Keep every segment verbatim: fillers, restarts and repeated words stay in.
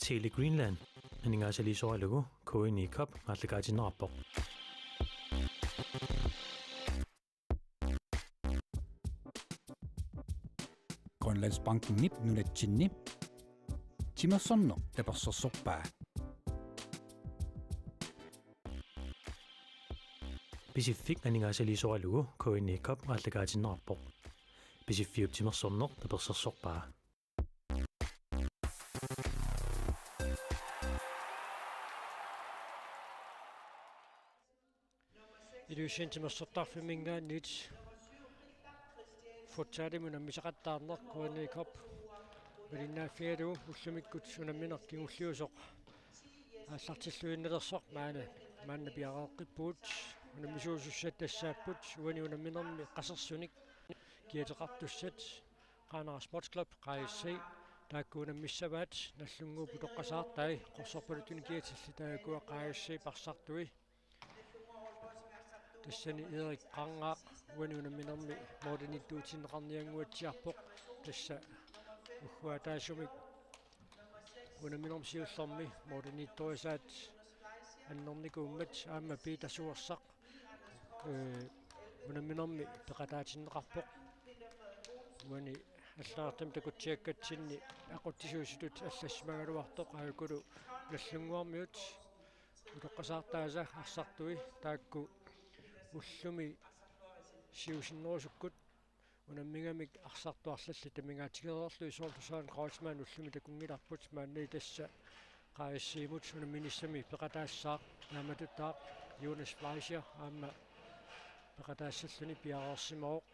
Tele Greenland aningaasaliisoralugu K N I Cup aallakaatinneqarpoq. Grønlandsbankenip nunatsinni timersorneq tapersersorpaa. Pisiffik aningaasaliisoralugu K N I Cup aallakaatinneqarpoq. Pisiffiup timersorneq tapersersorpaa. Ilulissani timersortarfimminngaanniit futsalimut unammisaqattaarneq K N I Cup malinnaaffigalugu ullumikkut unammineq kingulliusoq aallartilluinnalersoq maanna, maanna piareeqqippugut. Unammisuusussat tassaapput uani unamminermi qasersunik kiateqartussat Qaanaaq Sports Club, K S C, taakku unammissavaat. Nagdlunguup utoqqasaartai qorsorpaluttunik kiatillit taakkua K S C parsartui. Tassani Erik Qarngaaq uani unamminermi målimiittuutinneqarniannguatsiarpoq. Tassa ugguataasumik unamminermi siullermi målimiittorisaat annernikuummat aamma Peter Suersaq, ee, unamminermi peqataatinneqarpoq. Uani allagartamik takutsiakkatsinni aqutsisuusutut allassimagaluartoq, aajuku Nagdlunguarmiut utoqqasaartaasa arsartui taakku ullumi siusinnerusukkut unammigamik arsartut arlallit tamingaatigereerlugit. Soorlu Søren Kreutzmann ullumi takunngilarput, maanna tassa K S C-mut unamminissamik peqataassaaq, naamatuttaaq Jonas Fleischer aamma peqataassalluni piareersimavoq.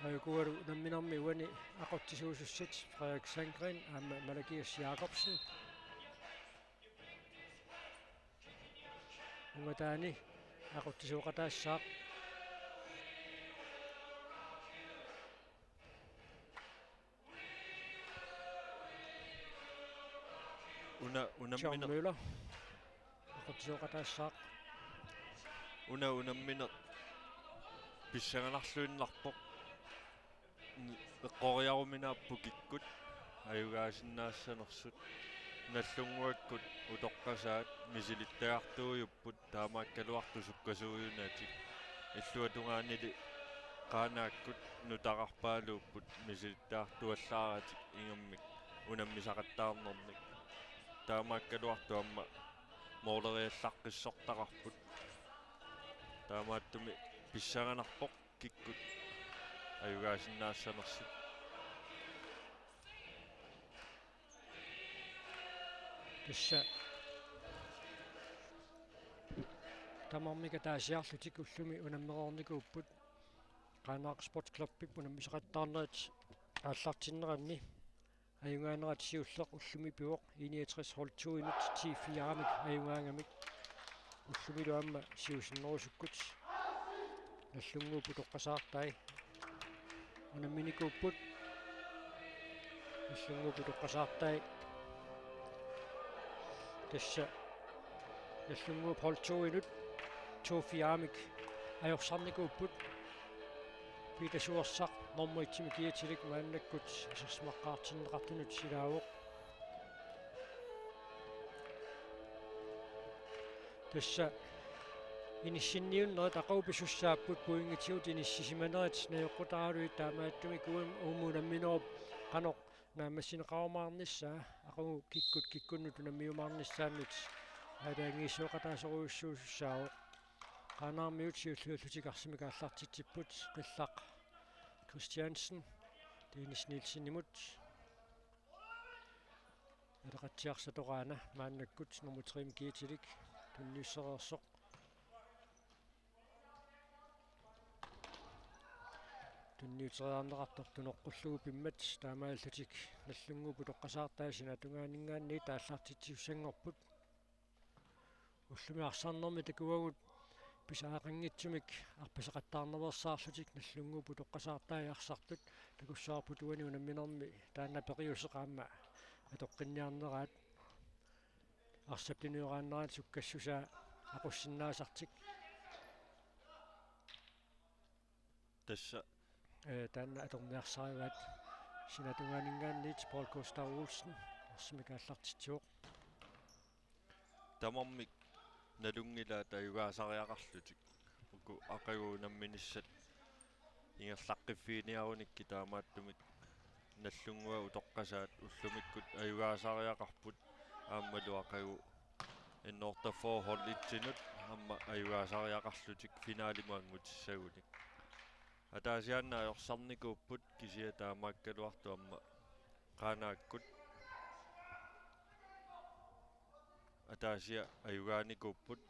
Aajukualu unamminermi uani aqutsisuusussat Frederik Sandgren aamma Malakias Jakobsen. Ungataani aqutsisooqataassaaq. Una, John unammineq Møller aqutsisooqataassaaq. Una unammineq pissanganarluinnarpoq. Eqqoriaruminaapput kikkut ajugaasinnaassanersut. Nagdlunguakkut utoqqasaat misilittagartuujupput, taamaakkaluartoq sukkasuujunatik. Illuatungaanili Qaanaakkut nutaarpaaluupput misilittagartuallaaratik ingammik unammisaqattaarnermik. Taamaakkaluartoq aamma måleriallaqqissortaqarput. Taamaattumik pissanganarpoq kikkut ajugaasinnaassanersut. Tassa tamarmik ataasiarlutik ullumi unammereernikuupput. Qaanaaq Sports Clubip unammisaqattaarnerit aallartinneranni ajugaanerat siulleq ullumi pivoq, I niogtres hold to-inut T fire-mik ajugaangamik. Ullumilu aamma siusinnerusukkut Nagdlunguup utoqqasaartai unamminikuupput. Nagdlunguup utoqqasaartai tassa Nagdlunguup hold to-inut to fire-mik ajorsarnikuupput. Peter Suersaq nummer et-imik kiatilik maannakkut isersimaqqaartinneqartunut silaavoq. Tassa inissinniunnerit aqagu pisussaapput, pointigut inissisimanerit najoqqutaraluit, taamaattumik uum-, uumuunamminerup qanoq naammassineqarumaarnissaa, aqagu kikkut kikkunnut unammiumaarnissaannut aalajangiissueqataasorujussuusussaavoq. Qaanaarmiut siulliullutik arsamik aallartitsipput, Qillaq Christiansen Dennis Nielsenimut. Aleqatsiarsartoq aana maannakkut nummer tre-mik kiatilik tunniussereersoq. Tunniuteriarneqartoq tunoqqullugu pimmat, taamaalillutik Nagdlunguup utoqqasaartai sinaatungaaninngaanniit aallartitsissanngorput. Ullumi arsarnermi takuagut pisariaqanngitsumik arpasaqattaarnaveersaarlutik Nagdlunguup utoqqasaartai arsartut. Takussavarput uani unamminermi taanna periuseq aamma atoqqinniarneraat, arsap tunioraanneraat sukkassusaa aqussinnaasartik. Tassa. Ee, taanna atorniarsarivaat. Sinatungaaninngaanniit Paul Gustav Olsen arsamik aallartitsivoq. Tamarmik nalunngilaat ajugaasariaqarlutik. Uku aqagu unamminissat ingerlaqqiffiginiarunikkit, taamaattumik Nagdlunguaq utoqqasaat ullumikkut ajugaasariaqarput, aammalu aqagu N otteogfyrre hold et-inut aamma ajugaasariaqarlutik finalimut anngutissagunik. Ataasiaannaq ajorsarnikuupput, kisianni taamaakkaluartoq aamma Qaanaakkut ataasiaq ajugaanikuupput.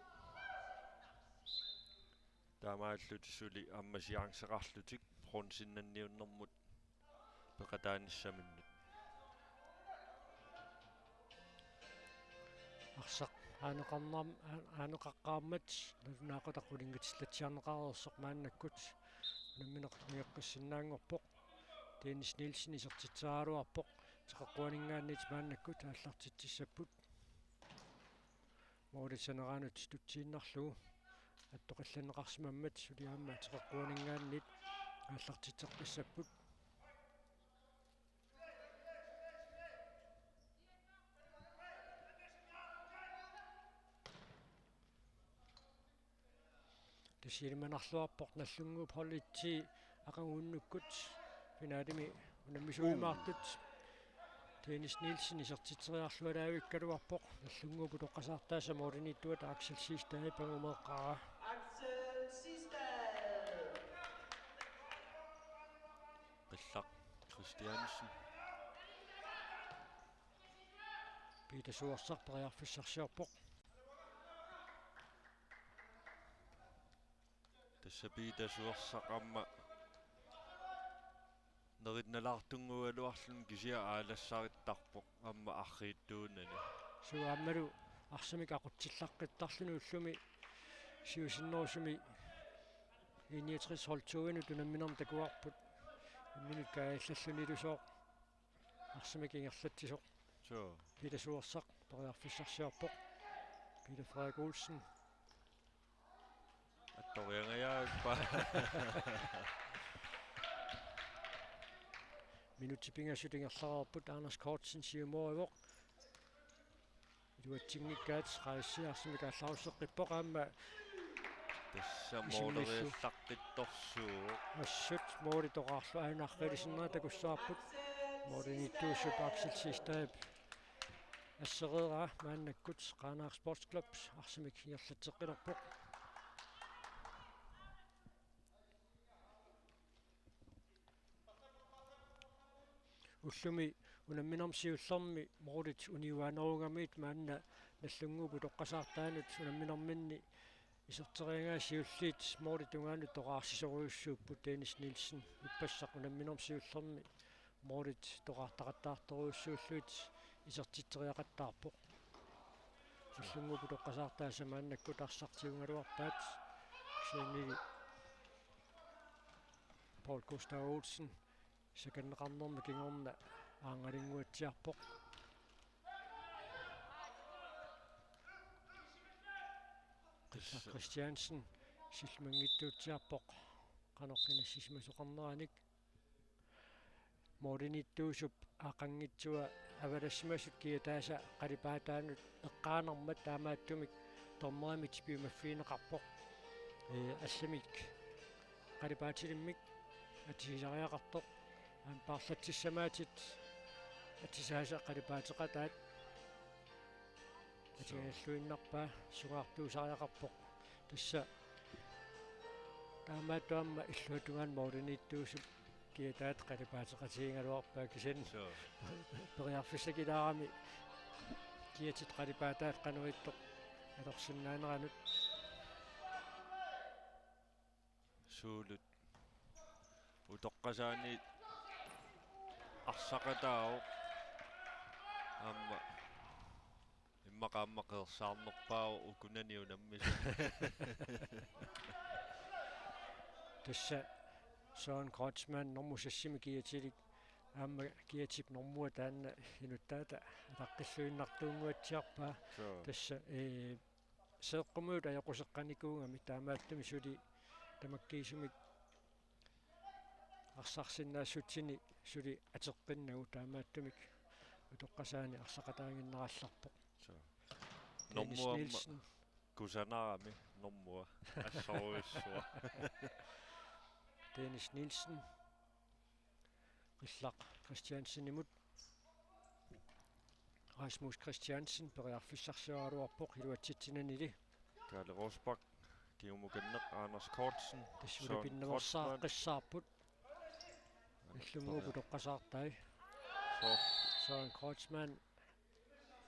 Taamaallutik suli aamma chanceqarlutik bronzennanniunnermut peqataanissaminnut. Arsaq aaneqarnam-, aa-, aaneqaqqaarmat nalunaaqutaq qulinngatillatsiarneqareersoq maannakkut unammineq nungeqqissinnaanngorpoq. Dennis Nielsen isertitseriaraluarpoq. Teqeqquaninngaanniit maannakkut aallartitsissapput. Målit saneraanut tutsiinnarlugu attoqillanneqarsimammat suli aamma teqeqquaninngaanniit aallartitseqqissapput. Tassa ilimanarluarpoq Nagdlunguup hold et-i aqagu unnukkut finalimi unammisuujumaartut. Dennis Nielsen isertitseriarlualaavikkaluarpoq, Nagdlunguup utoqqasaartaasa målimiittuata Aksel Siegstad angumeeqqaara. Aksel Siegstad. Qillaq Christiansen. Peter Suersaq periarfissarsiorpoq. Tassa Peter Suersaq aamma nerinnalaartunnguugaluarluni kisianni aalassarittarpoq aamma arriitsuunani. Suu, aammalu arsamik aqutsillaqqittarluni ullumi siusinnerusumi I niogtres hold to-inut unamminermi takuarput. Imminut kaajallallunilusooq arsamik ingerlatsisoq. Suu. Peter Suersaq periarfissarsiorpoq. Peter Frederik Olsen. Attoriangajavippa. Minutsit pingasut ingerlareerput, Anders Kortsen siumorivoq. Iluatsinngikkaat, Racing arsamik aallarusseqqippoq aamma. Tassa isimmisu-, måleriallaqqittorsuuvoq. Assut måli toqarlu aana arriilisinnera takussavarput. Målimiittuusup Aksel Siegstadip assereeraa maannakkut Qaanaaq Sports Club arsamik ingerlatseqqilerpoq. Ullumi unamminermi siullermi målit uniuaanerugamiit maanna Nagdlunguup utoqqasaartaanut unamminerminni iserteriagaa siulliit målit tungaanut toqaarsisorujussuupput. Dennis Nielsen ippassaq unamminermi siullermi målit toqaartaqattaartorujussuullugit isertitseriaqattaarpoq. Nagdlunguup utoqqasaartaasa maannakkut arsaq tigumagaluarpaat. Kisiannili Paul Gustav Olsen sakanneqarnermi kingorna aangalinnguatsiarpoq. Qillaq Christiansen sillumanngitsuutsiarpoq qanoq inassisimasoqarneranik. Målimiittuusup aaqqanngitsua avalassimasut kiataasa qalipaataanut eqqaanermat taamaattumik dommerimit piumaffigineqarpoq. Ee, allamik qalipaatilimmik atisisariaqartoq. Aamma paarlatsissamaatit atisaasa qalipaateqataat. Suu. Atigalluinnarpaa sungaartuusariaqarpoq. Tassa taamaattumik illuatungaani målimiittuusup kiataat qalipaateqatigigaluarpaa, kisianni. Suu. Periarfissakilaarami kiatit qalipaataat qanoq ittoq atorsinnaaneranut. Suulut utoqqasaanit arsaqataavoq. Aamma immaqa aamma qeersaarnerpaavoq ukunani unammisut. Tassa Søren Kreutzmann normu seksimi kiatilik aamma kiatip normua taanna inuttaata ataqqilluinnartuunnguatsiarpaa. Suu. Tassa, ee, seeqqumut ajoquseqqanikuugami, taamaattumik suli tamakkiisumik arsarsinnaassutsinni suli ateqqinnagu, taamaattumik utoqqasaani arsaqataaginnarallarpoq. Suu. Dennis Normua Nielsen. Kusanarami normua assorujussuaq. Dennis Nielsen. Qillaq Christiansenimut. Rasmus Christiansen periarfissarsioraluarpoq iluatsitsinanili. Kalle Rosbach, kingumukanneq Anders Kortsen. Tassa Søren ulapinnaversaaqqissaarput. Kreutzmann. Illunnguup utoqqasaartai. Soo. Søren Kreutzmann.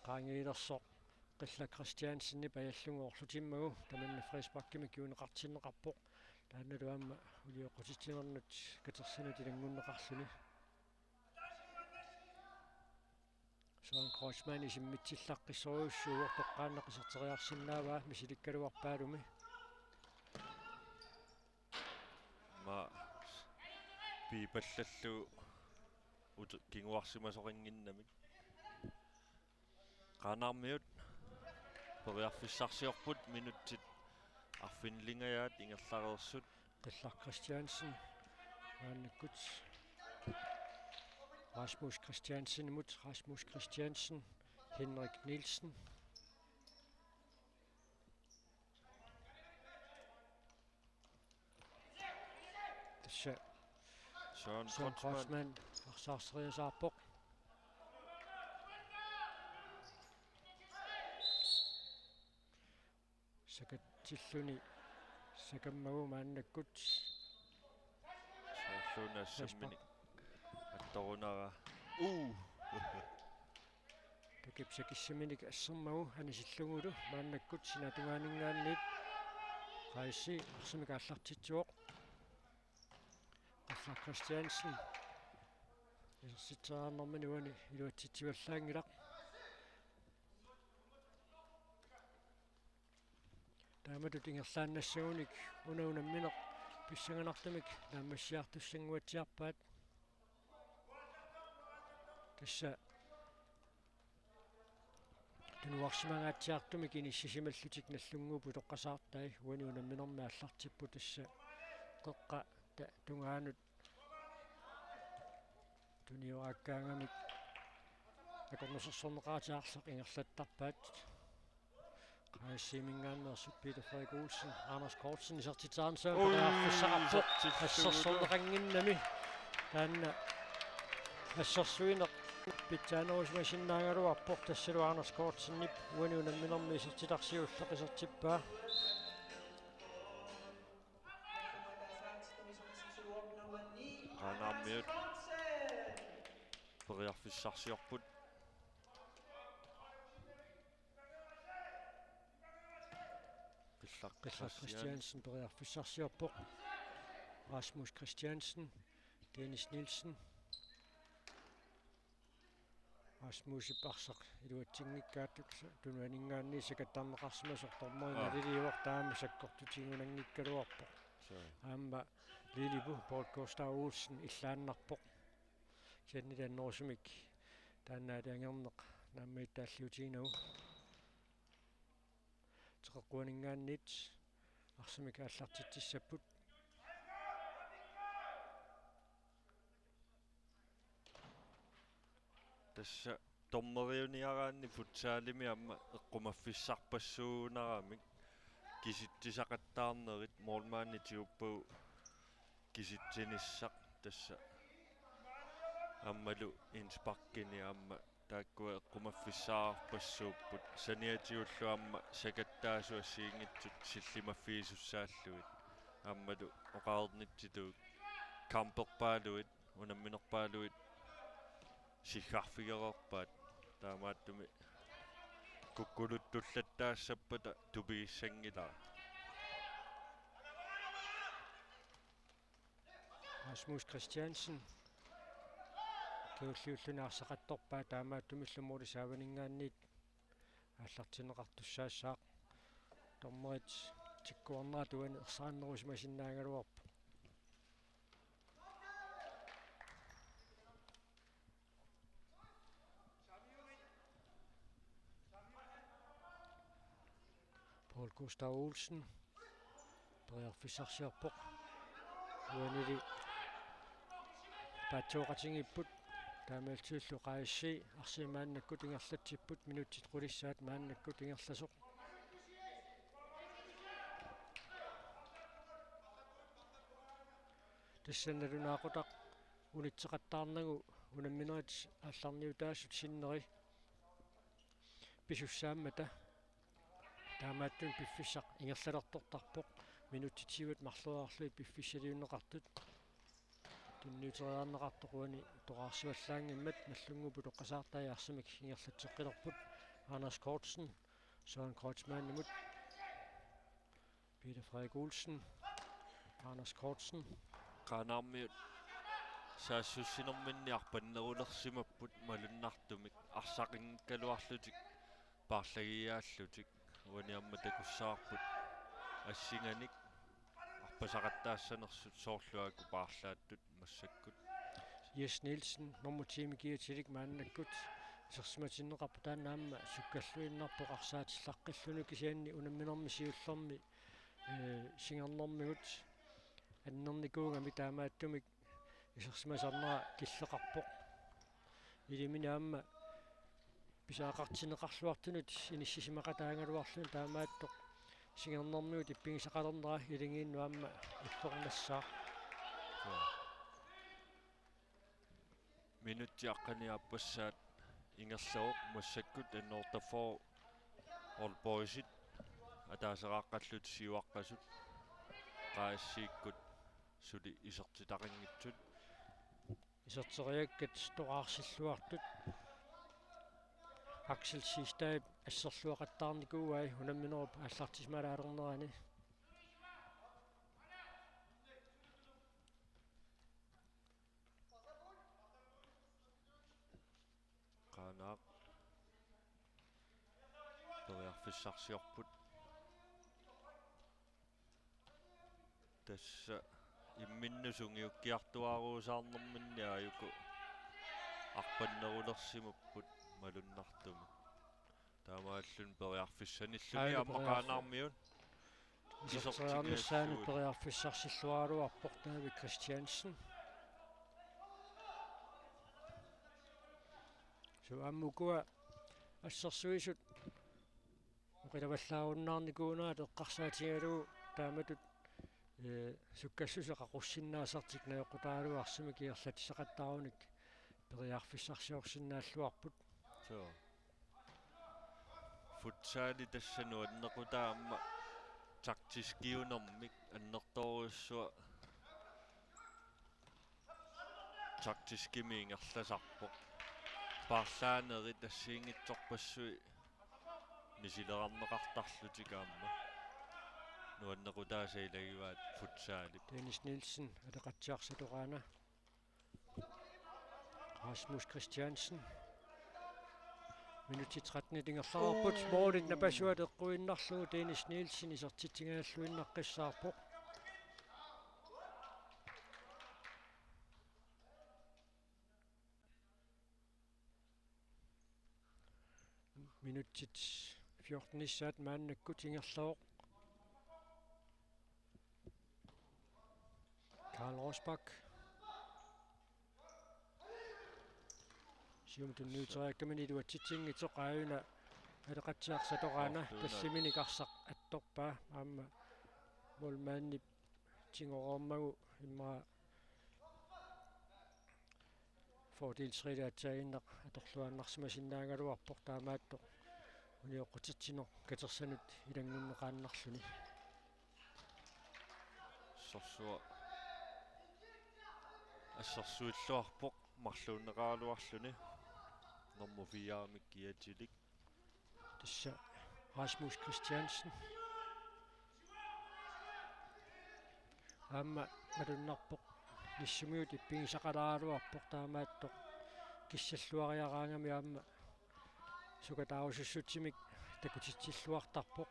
Qaangiilersoq Qillaq Christiansenip ajallugu orlutimmagu tamanna frisparkimik kiuneqartinneqarpoq. Taannalu aamma ulioqqutitsinernut katersinut ilanngunneqarluni. Søren Kreutzmann isimmitsillaqqissorujussuuvoq, toqqaannaq iserteriarsinnaavaa misilikkaluarpaalumi. Aamma piipallallugu ut-, kinguarsimasoqannginnamik. Qaanaarmiut periarfissarsiorput, minutsit arfinilingajaat ingerlareersut. Qillaq Christiansen. Maannakkut Rasmus Christiansenimut, Rasmus Christiansen, Henrik Nielsen. Tassa Søren Søren Kreutzmann. Kreutzmann arsaarseriasaarpoq. Sakatsilluni sakammagu maannakkut. Soorluuna assamminik attorunara. Uu. Takip sakissaminik assermagu anisillugulu maannakkut sinaatungaaninngaanniit Q S C arsamik aallartitsivoq. Qillaq Christiansen. Isertitseriarnermini uani iluatsitsivallaanngilaq. Taamatut ingerlaannassagunik una unammineq pissanganartumik naammassiartussannguatsiarpaat. Tassa tunuarsimangaatsiartumik inissisimallutik Nagdlunguup utoqqasaartai uani unamminermi aallartipput, tassa qeqqa ta-, tungaanut tunioraakkaangamik akornusersorneqartiarlaq ingerlattarpaat. Q S C-minngaanneersut Peter Frederik Olsen, Anders Kortsen isertitsaarnissaq. Ui, periarfissaqarpoq. Isertitsillugulu. Assersorneqannginnami. Taanna assersuineq pitsaanerusimasinnaagaluarpoq, tassalu Anders Kortsenip uani unamminermi isertitarsiulleq isertippaa. Qaanaarmiut periarfissarsiorput. Qillaq Qillaq Christian. Christiansen periarfissarsiorpoq. Rasmus Christiansen, Dennis Nielsen. Rasmusip arsaq iluatsinngikkaattoq tunuaninngaanniit sakattarneqarsimasoq, dommeri Aa. naliliivoq, taama sakkortutigunanngikkaluarpoq. Suu. Aamma Lilipu Paul Gustav Olsen illaannarpoq. Kisiannili annerusumik taanna aalajangerneq naammagittaalliutiginagu. Teqeqquaninngaanniit arsamik aallartitsissapput. Tassa dommeriuniaraanni futsalimi aamma eqqumaffissarpassuunaramik kisitsisaqattaarnerit, målmandi tiguppagu kisitsinissaq, tassa aammalu indsparkini aamma taakkua eqqumaffissaarpassuupput, saniatigullu aamma sakattaasut assigiinngitsut sillimaffigisussaallugit aammalu oqarnitsitut kamperpaaluit, unamminerpaaluit siggarfigereerpaat, taamaattumik kukkuluttulattaassappata tupigissanngilara. Rasmus Christiansen. Kingulliulluni arsaqattorpaa, taamaattumillu målip saavaninngaanniit aallartinneqartussaassaaq. Dommerit tikkuarnerat uani ersarinnerusimasinnaagaluarpoq. Paul Gustav Olsen periarfissarsiorpoq. Uanili paatsooqatigiipput. Taamaalillunilu Q S C arsamik maannakkut ingerlatsipput, minutsit qulissaat maannakkut ingerlasoq. Tassa nalunaaqutaq unitseqattaarnagu unamminerit aallarniutaasut sinneri pisussaammata. Taamaattumik piffissaq ingerlalertortarpoq. Minutsit siuat marloriarlugit piffissaliunneqartut. Tunniuteriarneqartoq uani toqqarsivallaanngimmat. Nagdlunguup utoqqasaartai arsamik ingerlatseqqilerput. Anders Kortsen, Søren Kreutzmannimut. Peter Frederik Olsen, Anders Kortsen. Qaanaarmiut saassussinerminni arpannerulersimapput malunnartumik, arsaqinngikkaluarlutik paarlagiaallutik. Uani aamma takussavarput assinganik arpasaqattaassanersut, soorlu aajuku paarlaattut massakkut. Jes Nielsen, nummer ti-mik kiatilik maannakkut isersimatinneqarpoq, taanna aamma sukkalluinnarpoq arsaatillaqqilluni, kisianni unamminermi siullermi, ee, singernermigut annernikuugami, taamaattumik isersimasarnera killeqarpoq. Ilimini aamma pisariaqartinneqarluartunut inissisimaqataagaluarluni, taamaattoq singernermigut ippigisaqalernera iligiinnut aamma ullornassaaq. Minutsit aqqaneq-aappassaat ingerlavoq, massakkut N otteogfyrre Old Boysit ataaseraaqqallutik siuaqqasut Q S C-kkut suli isertitaqanngitsut. Iserteriakkat toqqarsilluartut Aksel Siegstadip asserluaqattaarnikuuai unamminerup aallartisimaalaalernerani. Qaanaaq periarfissarsiorput. Tassa imminnut sungiukkiartuaaruusaarnerminni aajuku arpannerulersimapput malunnartumik. Taamaalilluni periarfissanilluni. Aana aamma periarfi-, Qaanaarmiut iserteriarnissaanut isertingaassuut. Periarfissarsilluaraluarpoq David Christiansen. Suu, aamma ukua assersuisut oqilavallaarunnaarnikuunerat eqqarsaatigalugu taamatut, ee, sukkassuseq qaqussinnaasartik najoqqutaralugu arsamik ingerlatsisaqattaarunik periarfissarsiorsinnaalluarput. Suu. Futsali tassa nuannequtaa aamma taktiskiunermik annertoorujussuaq taktiskimik ingerlasarpoq. Paarlaanerit assigiinngitsorpassuit misilerarneqartarlutik aamma. Nuannequtaasa ilagivaat futsalip. Dennis Nielsen, Aleqatsiarsaq toqqaannaq. Rasmus Christiansen. Minutsit tretten ingerlareerput. Målit napasuat eqquinnarlugu Dennis Nielsen isertitsingajalluinnaqqissaarpoq. Minutsit fjortenissaat maannakkut ingerlavoq. Karl Rosbach. Siumut tunniuteriakkaminik iluatsitsinngitsoq aajuna Aleqatsiarsaq toqqaannaq. Aartuuna. Tassaminik arsaq attorpaa aamma målmandip tigorarmagu immaqa fordelsregel aatsaannaq atorluaannarsimasinnaagaluarpoq, taamaattoq unioqqutitsineq katersanut ilanngunneqaannarluni. Assersuaq assersuilluarpoq marluunneqaraluarluni nummer fire-mik kiatilik. Tassa Rasmus Christiansen. Aamma malunnarpoq Nissummiut ippigisaqalaaraluarpoq, taamaattoq kissalluariaraangami aamma sukataarusussutsimik takutitsilluartarpoq.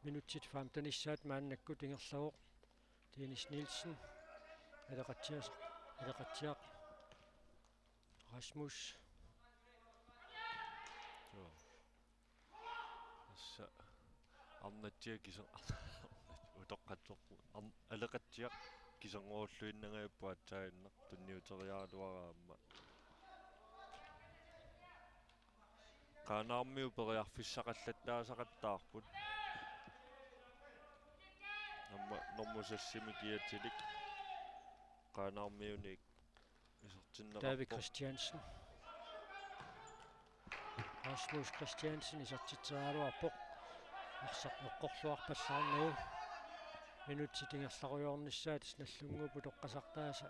Minutsit femtenissaat maannakkut ingerlavoq. Dennis Nielsen. Aleqatsiarsaq. Aleqatsiaq. Rasmus. Joo. Tassa Arnatsiaq kise-, utoqqatsoq. Arn-, Aleqatsiaq. kiserngorulluinnangajapput aatsaannaq tunniuteriaraluaraanni. Qaanaarmiut periarfissaqallattaasaqattaarput. Aamma normu seksimi kiatilik Qaanaarmiunit isertinneqarpoq. David Christiansen. Rasmus Christiansen isertitseriaraluarpoq. Arsaq eqqorluarpallaarnagu. Minutsit ingerlarujoornissaat, Nagdlunguup utoqqasartaasa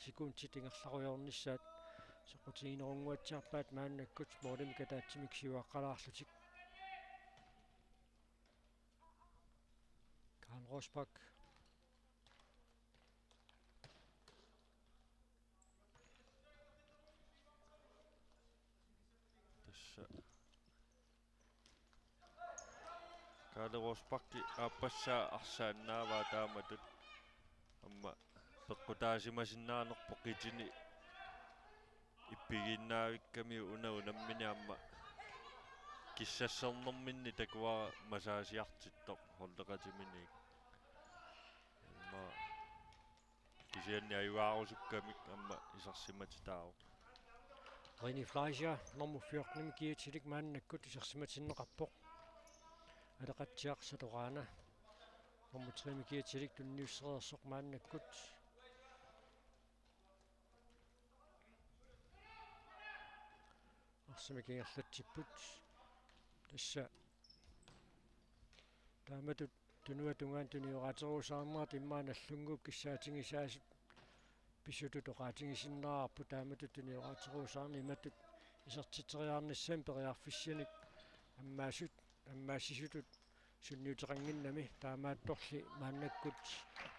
sekundit ingerlarujoornissaat soqutiginerunnguatsiarpaat maannakkut målimik ataatsimik siuaqqalaarlutik. Karl Rosbach. Tassa Kaale Rosbach aappassaa arsaannaavaa taamatut. Aamma peqqutaasimasinnaanngorpoq qitini ippigiinnaavikkamiuk una unammini aamma kissassernerminni takuara masaasiartittoq holdeqatiminik. Aamma kisianni ajugaarusukkamik aamma isersimatitaavoq. René Fleischer, nummer fjorten-imi kiatilik maannakkut isersimatinneqarpoq. Aleqatsiaq Satoraana, nummer tre-mi kiatilik tunniussereersoq maannakkut. Arsamik ingerlatsipput. Tassa taamatut tunuata tungaanut tunioraateruusaarnerat immaqa Nagdlunguup kissaatigisaasut pissutut oqaatigisinnaavarput taamatut tunioraateruusaarneq imatut isertitseriarnissamut periarfissanik ammaasut-, ammaassisutut sunniuteqannginnami. Taamaattorli maannakkut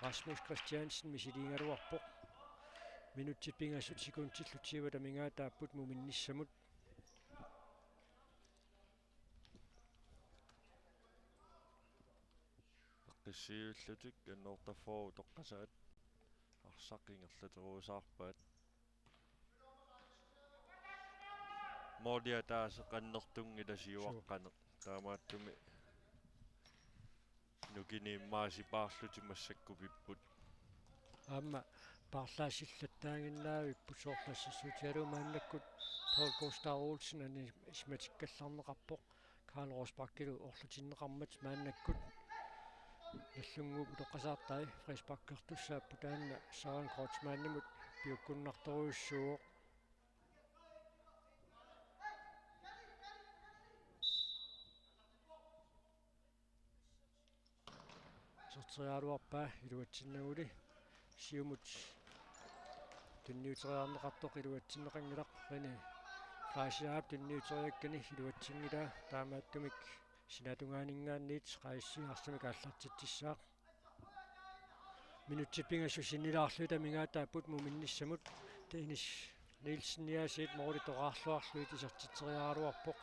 Rasmus Christiansen misiliigaluarpoq. Minutsit pingasut sekuntillu tyvet amigaataapput muminnissamut. Qissiivillutik annoortarfooq utoqqasaat arsaq ingerlateruusaarpaat. Måli ataaseq annertunngilaq siuaqqaneq. Taamaattumik nukini immaqa sipaarlutik massakkut pipput. Aamma paarlaassillattaaginnaavipput soorlu assersuutigalugu maannakkut Paul Gustav Olsen anisimatikkallarneqarpoq Karl Rosbachillu orlutinneqarmat maannakkut. Nagdlunguup utoqqasaartai frisparkertussaapput taanna Søren Kreutzmannimut piukkunnartorujussuuvoq. Iserteriaraluarpaa iluatsinnaguli. Siumut tunniuteriarneqartoq iluatsinneqanngilaq. René Fleischerip tunniuteriakkani iluatsinngilaa, taamaattumik sinaatungaaninngaanniit Q S C arsamik aallartitsissaaq. Minutsit pingasut sinnilaarlugit amigaataapput muminnissamut. Dennis Nielsen aasiit måli toqqaarluarlugit isertitseriaraluarpoq.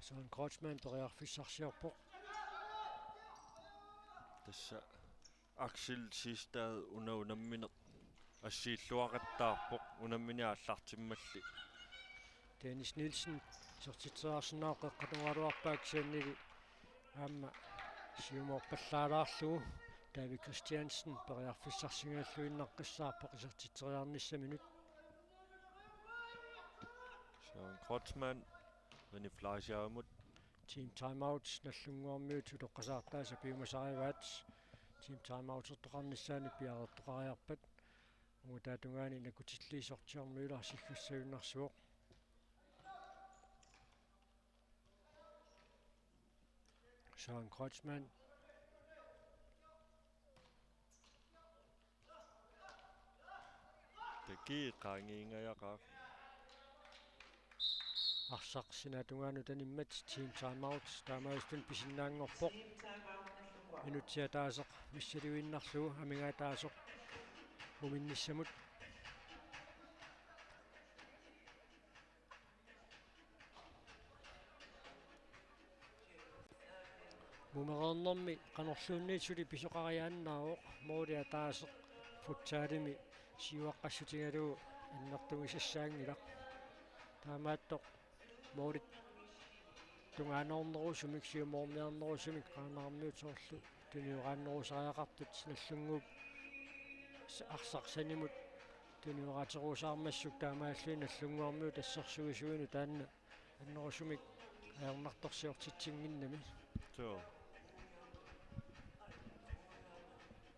Søren Kreutzmann periarfissarsiorpoq. Tassa Axel Sistad una unammineq assiilluaqattaarpoq unammini aallartimmalli. Dennis Nielsen isertitseriarsinnaavoq, qeqqata tungaanut aappaaksenili aamma siumoorpallaalaarlugu. David Christiansen periarfissarsigalluinnaqqissaarpoq isertitseriarnissaminut. Søren Kreutzmann, René Fleischerimut. Team timeout, Nagdlunguarmiut utoqqasaartaasa piumasarivaat. Team timeoutertoqarnissaanut piareertoqariarpat. Uunga taatungaani nakkutilliisortiormiular sillussavinnarsuoq. Søren Kreutzmann. Teki qaangiingajaqaaq. Arsaq sinaatungaanut animmat team timeout taamaasilluni pisinnaanngorpoq. Minutsit ataaseq missiliinnarlugu amigaataasoq muminnissamut. Mumereernermi qanorluunniit suli pisoqariaannaavoq, måli ataaseq futsalimi siuaqqassutigalugu annertugisassaanngilaq. Taamaattoq målit tungaanoornerusumik, siumoorniarnerusumik Qaanaarmiut soorlu tunioraannerusariaqartut, Nagdlunguup arsaq sanimut tuniorateruusaarmassuk taamaalilluni Nagdlunguarmiut assersuisuinut taanna annerusumik ajornartorsiortitsinnginnami. Suu.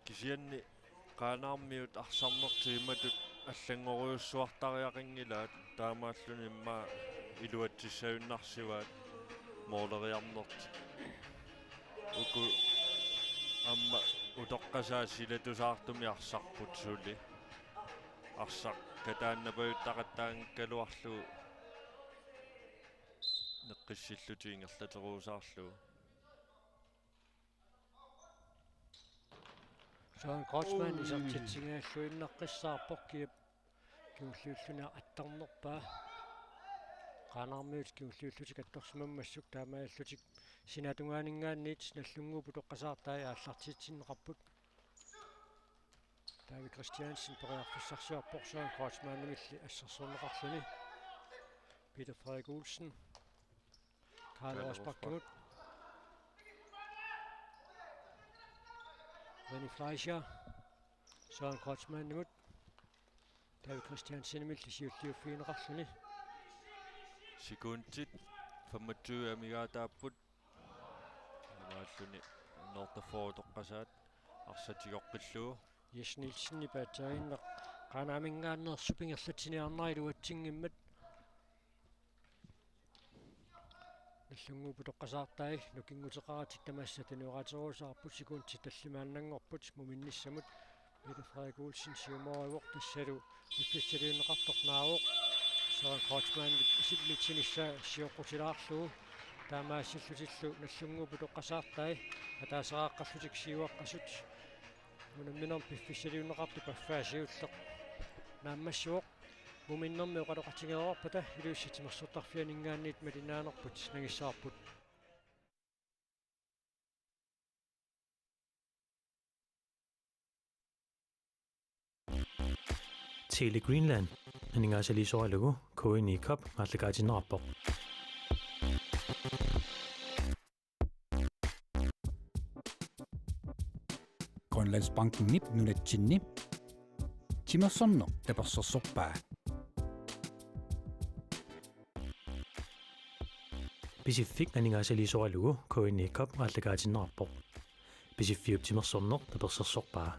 Kisianni Qaanaarmiut arsarnertik imatut allanngorujussuartariaqanngilaat taamaalluni immaqa iluatsissagunnarsivaat mooleriarnertik. Uku aamma utoqqasaat silatusaartumik arsarput suli. Arsaq kataannapajuttaqattaanngikkaluarlugu neqqissillutik ingerlateruusaarlugu. Søren Kreutzmann isertitsinngilluinnaqqissaarpoq, Kiap kingulliulluni attarnerpaa. Qaanaarmiut kingulliullutik attorsimammassuk taamaalillutik sinaatungaaninngaanniit Nagdlunguup utoqqasaartai aallartitsinneqarput. David Christiansen periarfissarsiorpoq Søren Kreutzmannimilli assersorneqarluni. Peter Frederik Olsen. Karl Rosbachimut. René Fleischer. Søren Kreutzmannimut. David Christiansenimilli siulliuffigineqarluni. Sekundit femogtyve amigaataapput. Taamaalilluni North Fort utoqqasaat arsaq tigoqqillugu. Jes Nielsenip aatsaaginnaq Qaanaaminngaanneersup ingerlatsiniarnera iluatsinngimmat. Nagdlunguup utoqqasaartai nukinguteqaratik tamassa tuniorateruusaarput, sekundit tallimaannanngorput muminnissamut. Peter Frederik Olsen siumooruvoq, tassalu piffissaliunneqartoq naavoq. Søren Kreutzmann isimmitsinissaa sioqqutilaarlugu. Taamaassillutillu Nagdlunguup utoqqasaartai ataaseraqqallutik siuaqqasut unamminermi piffissaliunneqartup affaa siulleq naammassivoq. Muminnermi oqaloqatigereerpata Ilulissat Timersortarfianinngaanniit malinnaanerput nangissavarput. Tele Greenland aningaasaliisoralugu K N I Cup aallakaatinneqarpoq. Grønlandsbankenip nunatsinni timersorneq tapersersorpaa. Pisiffik aningaasaliisoralugu K N I Cup aallakaatinneqarpoq. Pisiffiup timersorneq tapersersorpaa.